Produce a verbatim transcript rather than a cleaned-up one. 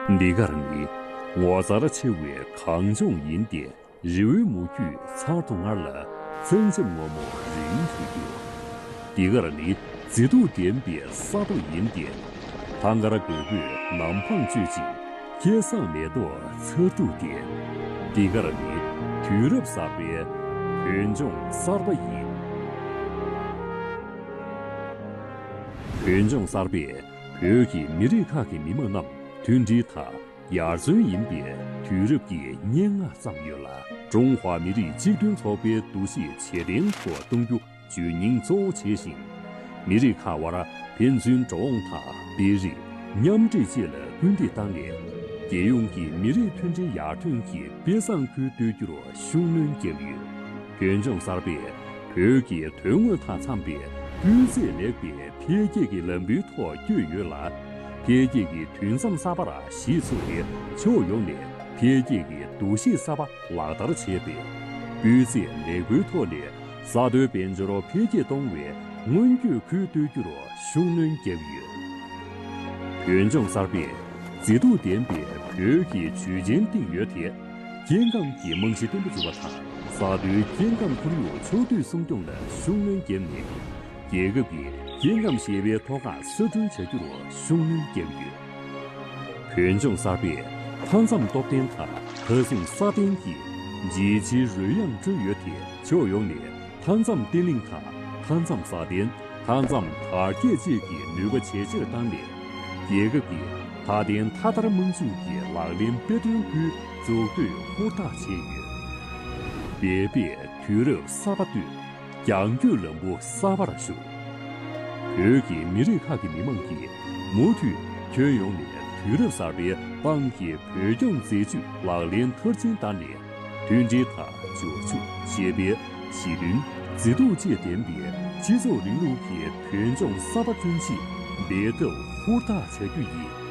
འདི་གར་ནི་ངོ་མཚར་ཆེ་བའི་གངས་ལྗོངས་ཡིན་ཏེ། རི་བོའི་མུ་ཁྱུད་ཚར་དུ་དངར་ལ། ཚངས་ཆེན་སྔོན་མོ་རིང་དུ་གཡོ། འདི་གར་ནི་མཛེས་སྡུག་ལྡན་པའི་ས་རྡོ་ཡིན་ཏེ། ཐང་དཀར་རྒོད་པོས་ནམ་འཕང་གཅོད་ཅིང་། སྐལ་བཟང་མེ་ཏོག་མཚར་སྡུག་ལྡན། འདི་གར་ནི་དུས་རབས་གསར་པའི་བོད་ལྗོངས་གསར་པ་ཡིན། བོད་ལྗོངས་གསར་པས་བོད་ཀྱི་མི་རིགས་ཁག་གི་མི་དམངས་རྣམས་མཐུན་སྒྲིལ་དང་ཡར་བརྩོན་ཡིན་པའི་དུས་རབས་ཀྱི་སྙན་ངག་བརྩམས་ཡོད་ལ། ཀྲུང་ཧྭ་མི་རིགས་གཅིག་མཐུན་ཚོགས་པའི་འདུ་ཤེས་ཇེ་བརྟན་དུ་གཏོང་རྒྱུ་བརྗོད་སྙིང་གཙོ་བོ་བྱས་ཤིང་། མི་རིགས་ཁག་དབར་ཕན་ཚུན་འགྲོ་འོང་དང་སྤེལ་རེས། མཉམ་འདྲེས་བཅས་ལ་སྐུལ་འདེད་བཏང་ནས། རྒྱལ་ཡོངས་ཀྱི་མི་རིགས་མཐུན་སྒྲིལ་ཡར་ཐོན་གྱི་དཔེ་བཟང་ཁུལ་གཏོད་རྒྱུར་ཤུགས་སྣོན་བརྒྱབ་ཡོད། བོད་ལྗོངས་གསར་པས་བོད་ཀྱི་དོན་དངོས་དང་འཚམས་པའི་སྤུས་ཚད་ལེགས་པའི་འཕེལ་རྒྱས་ཀྱི་ལམ་བུའི་ཐོག་བསྐྱོད་ཡོད་ལ། འཕེལ་རྒྱས་ཀྱི་དུས་མཚམས་གསར་པར་གཞི་བཙུགས་ཏེ། ཕྱོགས་ཡོངས་ནས་འཕེལ་རྒྱས་ཀྱི་འདུ་ཤེས་གསར་པ་ལག་བསྟར་བྱས་པས། སྤུས་ཚད་ལེགས་པོའི་ཐོག་ནས་ས་མཐོའི་དཔལ་འབྱོར་འཕེལ་རྒྱས་གཏོང་བའི་སྔོན་སྐྱོད་ཁུལ་གཏོད་རྒྱུར་ཤུགས་སྣོན་བརྒྱབ་ཡོད། བོད་ལྗོངས་གསར་པས་མཛེས་སྡུག་ལྡན་པའི་བོད་ཀྱི་ཇུས་ཆེན་བཏིང་ཡོད་དེ། སྐྱེ་ཁམས་ཀྱི་རྨང་གཞི་བརྟན་པོ་བཙུགས་པ་དང་། ས་མཐོའི་སྐྱེ་ཁམས་ཁོར་ཡུག་ཕྱོགས་བསྡུས་སྲུང་སྐྱོང་ལ་ཤུགས་སྣོན་བརྒྱབ་ནས། རྒྱལ་ཁབ་ཀྱི་སྐྱེ་ཁམས་ཞེས་པའི་ཐོག་ཁག་གསར་སྐྲུན་བྱ་རྒྱུར་ཤུགས་སྣོན་བརྒྱབ་ཡོད། བོད་ལྗོངས་གསར་པས་མཐའ་མཚམས་སྟོབས་ལྡན་དང་མཐའ་སྲུང་སྲ་བརྟན་གྱི་རྒྱལ་སྤྱིའི་རོལ་དབྱངས་བསྐྲུན་ཡོད་དེ། ཕྱོགས་ཡོངས་ནས་མཐའ་མཚམས་བརྟན་ལྷིང་དང་མཐའ་མཚམས་སྲ་བརྟན། མཐའ་མཚམས་དར་རྒྱས་བཅས་ཀྱི་ནུས་པ་ཇེ་ཆེར་བཏང་ནས། རྒྱལ་ཁབ་ཀྱི་མཐའ་བརྟན་མཐའ་དར་དམངས་ཕྱུག་གི་ལག་ལེན་དཔེ་སྟོན་ཁུལ་འཛུགས་གཏོད་ཧུར་ཐག་བྱས་ཡོད། འབད་པས་དུས་རབས་གསར་པ་བཏོད། རྒྱང་སྐྱོད་ལམ་བུ་གསར་པར་ཞུགས། བོད་ཀྱི་མི་རིགས་ཁག་གི་མི་དམངས་ཀྱིས་མུ་མཐུད་ཁྱོན་ཡོངས་ནས་དུས་རབས་གསར་པའི་དཔང་གི་བོད་སྐྱོང་མཛད་ཇུས་ལག་ལེན་མཐར་ཕྱིན་བསྟར་ནས། མཐུན་སྒྲིལ་དང་འབྱོར་ཕྱུག་ཅེས་པའི་ཞི་མཐུན། མཛེས་སྡུག་བཅས་ལྡན་པའི་སྤྱི་ཚོགས་རིང་ལུགས་ཀྱི་བོད་ལྗོངས་གསར་པ་བསྐྲུན་ཆེད་འབད་འཐབ་ཧུར་ཐག་བྱ་རྒྱུ་ཡིན།